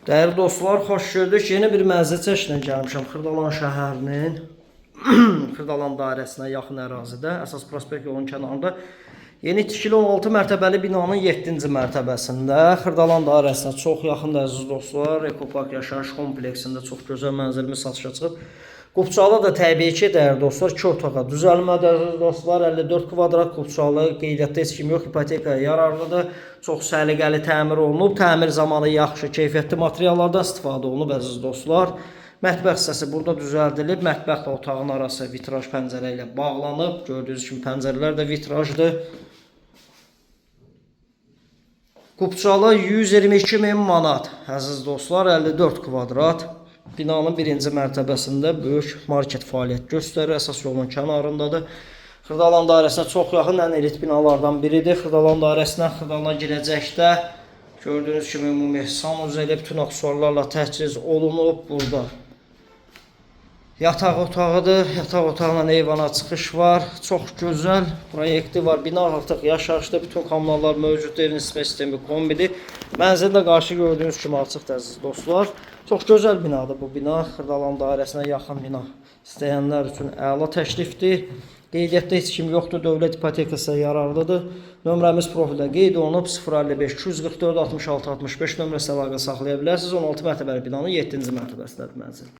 Dəyərli dostlar, xoş gördük. Yeni bir mənzil çəkişlə gəlmişəm Xırdalan şəhərinin Xırdalan dairəsinə yaxın ərazidə, əsas prospekt yolunun kənarında. Yeni tikili 16 mərtəbəli binanın 7-ci mərtəbəsində Xırdalan dairəsinə çox yaxındır əziz dostlar. Ekopark yaşayış kompleksində çox gözəl mənzilimiz satışa çıxıb. Qubçalı da təbii ki, dəyərli dostlar, 2 otağa düzəlmədir əziz dostlar. 54 kvadrat Qubçalı qeydiyyatda heç kim yox, ipotekaya yararlıdır. Çox səliqəli təmir olunub. Təmir zamanı yaxşı keyfiyyətli materiallardan istifadə olunub əziz dostlar. Mətbəx hissəsi burada düzəldilib. Mətbəxlə otağın arası vitraj pəncərə ilə bağlanıb. Gördüyünüz kimi pəncərələr də vitrajdır. Qubçalı 122 min manat. Əziz dostlar, 54 kvadrat. Binanın birinci mərtəbəsində böyük market fəaliyyət göstərir. Əsas yolun kənarındadır. Xırdalan dairəsinə çox yaxın ən elit binalardan biridir. Xırdalan dairəsinə Xırdalana girəcəkdə gördüyünüz kimi ümumi sanuzeli bütün aksesuarlarla təchiz olunub burada. Yataq otağıdır. Yataq otağından eyvana çıxış var. Çox gözəl proyekti var. Bina artıq yaşayışlı. Bütün kommunallar mövcuddur. Evin isitmə sistemi kombidir. Mənzil də qarşı gördüyünüz kimi açıqdır əziz dostlar. Çox gözəl binadır bu bina. Xırdalan dairəsinə yaxın bina. İstəyənlər üçün əla təklifdir. Qeydiyyatda heç kim yoxdur. Dövlət ipotekası yararlıdır. Nömrəmiz profildə qeyd olunub 055 244 66 65 nömrəsi əlaqə saxlaya bilərsiniz. 16 mərtəbəli binanın 7-ci mərtəbəsindədir mənzil.